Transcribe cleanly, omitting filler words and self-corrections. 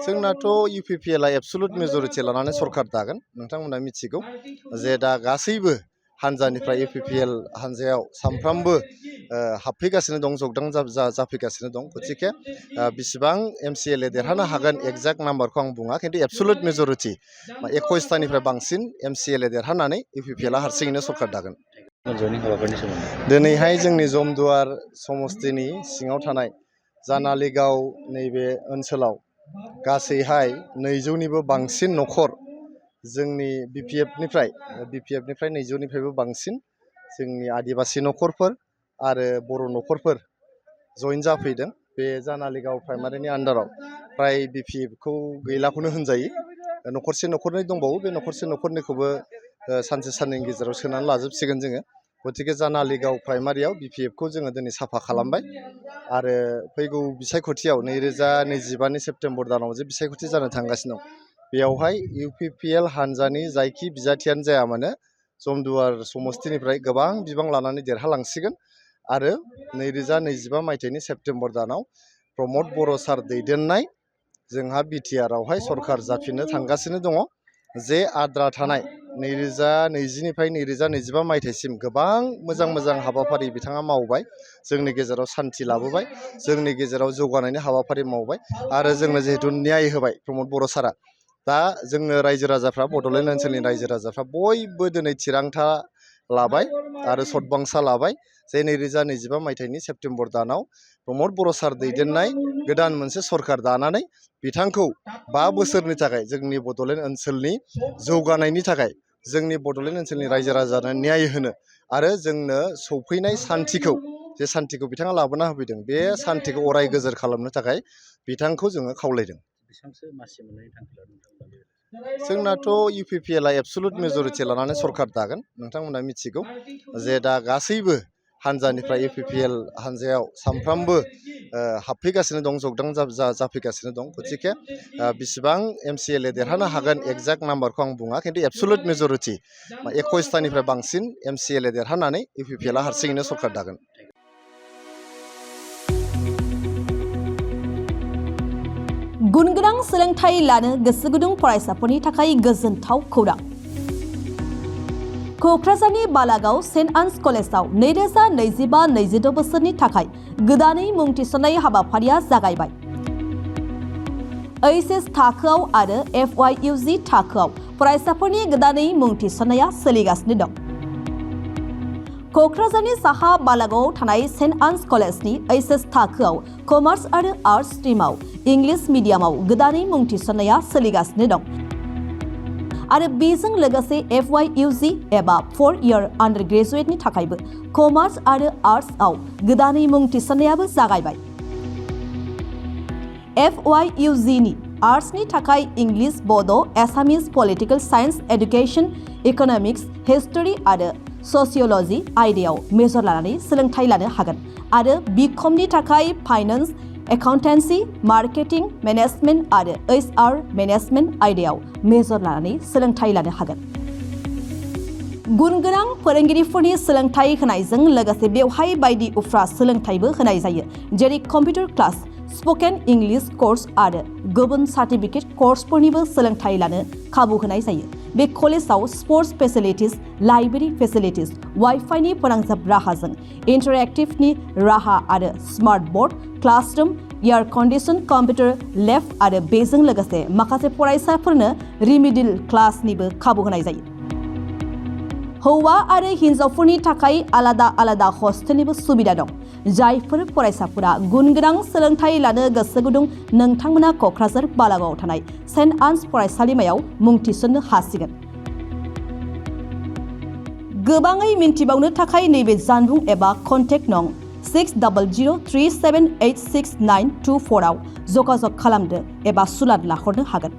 जोंनाथ' UPPL absolute majority लानानै सरकार दागोन नोंथांमोना मिथिगौ जे दा गासैबो हानजानिफ्राय UPPL हानजायाव सामफ्रामबो हाबफैगासिनो दं जगदां जाफैगासिनो दं गतिके बिसिबां MCLA देरहानो हागोन एक्जाक्ट नाम्बारखौ आं बुङा खिन्थु एबसुलुट मेजरिटि 21तानिफ्राय बांसिन MCLA देरहानानै UPPL हारसिङैनो सरकार दागोन। दिनैहाय जोंनि जमदुवार समस्तिनि सिङाव थानाय जानालिगाव नैबे ओनसोलाव गासैहाय 200निबो बांसिन न'खर जोंनि BPF निफ्राय 200निफ्रायबो बांसिन जोंनि आदिबासि न'खरफोर आरो बर' न'खरफोर जइन जाफैदों बे जानालिगाव प्राइमारिनि आन्डाराव प्राय BPF खौ गैलाखौनो होनजायो न'खरसे न'खरनै दंबावो बे न'खरसे न'खरनैखौबो सानसे साननैनि गेजेराव सोनानै लाजोबसिगोन जोङो गतिके जानालिगाव प्राइमारियाव BPF खौ जोङो दिनै साफा खालामबाय आरो फैगौ बिसायख'थियाव 2025नि सेप्तेम्बर दानाव जे बिसायख'थि जानो थांगासिनो दं बेयावहाय UPPL हानजानि जायखि बिजाथियानो जाया मानो जमदुवार समस्तिनिफ्राय गोबां बिबां लानानै देरहालांसिगोन आरो 2025 मायथाइनि सेप्तेम्बर दानाव रमद बर'सार दैदेननाय जोंहा BTR आवहाय सरकार जाफिननो थांगासिनो दङ जे आद्रा थानाय 2020निफ्राय 2025 मायथाइसिम गोबां मोजां हाबाफारि बिथाङा मावबाय जोंनि गेजेराव सान्थि लाबोबाय जोंनि गेजेराव जौगानायनि हाबाफारि मावबाय आरो जोंनो जिहेतु न्याय होबाय प्रमद बर' सारा दा जोंनो रायजो राजाफ्रा बड'लेण्ड ओनसोलनि रायजो राजाफ्रा बयबो दिनै थिरांथा लाबाय आरो सतबांसा लाबाय जे 2025 मायथाइनि सेप्तेम्बर दानाव प्रमद बर' सार दैदेननाय गोदान मोनसे सरकार दानानै बिथांखौ 5 बोसोरनि थाखाय जोंनि बड'लेण्ड ओनसोलनि जौगानायनि थाखाय जोंनि बड'लेण्ड ओनसोलनि रायजो राजानो न्याय होनो आरो जोंनो सौफैनाय सान्थिखौ जे सान्थिखौ बिथाङा लाबोना होफैदों बे सान्थिखौ अराय गोजोर खालामनो थाखाय बिथांखौ जोङो खावलायदों। जोंनाथ' UPPL एबसुलुट मेजरिटि लानानै सरकार दागोन नोंथांमोना मिथिगौ जे दा गासैबो हानजानिफ्राय UPPL हानजायाव सामफ्रामबो हाबफैगासिनो दं जगदां जाफैगासिनो दं गतिके बिसिबां MCLA देरहानो हागोन एक्जाक्ट नाम्बारखौ आं बुङा खिन्थु एबसुलुट मेजरिटि 21तानिफ्राय बांसिन MCLA देरहानानै UPPL हारसिङैनो सरकार दागोन। गुनगोनां सोलोंथाइ लानो गोसो गुदुं फरायसाफोरनि थाखाय गोजोनथाव खौरां। क'क्राझारनि बालागाव सेन्ट आन्स कलेजाव 2025-26 बोसोरनि थाखाय गोदानै मुं थिसननाय हाबाफारिया जागायबाय। HS थाखोआव आरो FYUG थाखोआव फरायसाफोरनि गोदानै मुं थिसननाया सोलिगासिनो दं। क'क्राझारनि साहा बालागावआव थानाय सेन्ट आन्स कलेजनि HS थाखोआव कमार्स आरो आर्ट्स स्ट्रिमाव इंलिश मिडियामाव गोदानै मुं थिसननाया सोलिगासिनो दं आरो बेजों लोगोसे FYUG एबा 4 इयार आन्डार ग्रेजुएटनि थाखायबो कमार्स आरो आर्ट्सआव गोदानै मुं थिसननायाबो जागायबाय। FYUGनि आर्ट्सनि थाखाय English Bodo' Assamese political science education economics history आरो ससिय'लजि आयदायाव मेजर लानानै सोलोंथाइ लानो हागोन आरो BComनि थाखाय फाइनान्स एकाउन्टेन्सि मार्केटिं मेनेजमेन्ट आरो HR मेनेजमेन्ट आयदायाव मेजर लानानै सोलोंथाइ लानो हागोन। गुनगोनां फोरोंगिरिफोरनि सोलोंथाइ होनायजों लोगोसे बेवहाय बायदि उफ्रा सोलोंथाइबो होनाय जायो जेरै computer class spoken English course आरो गुबुन सार्टिफिकेट कर्सफोरनिबो सोलोंथाइ लानो खाबु होनाय जायो। बे कलेजाव स्पर्ट्स फेसिलिटिज लाइब्रेरि फेसिलिटिज वाइफाइनि फोनांजाब राहाजों इन्टारेक्टिभनि राहा आरो smart board classroom air condition computer lab आरो बेजों लोगोसे माखासे फरायसाफोरनो रिमिडियल क्लासनिबो खाबु होनाय जायो। हौवा आरो हिन्जावफोरनि थाखाय आलादा हस्टेलनिबो सुबिदा दं। जायफोर फरायसाफोरा गुनगोनां सोलोंथाइ लानो गोसो गुदुं नोंथांमोना क'क्राझार बालागावआव थानाय सेन्ट आन्स फरायसालिमायाव मुं थिसननो हासिगोन। गोबाङै मिन्थिबावनो थाखाय नैबे जानबुं एबा कन्टेक्ट नं 6003786924 आव जगाजग खालामदो एबा सुलाद लाहरनो हागोन।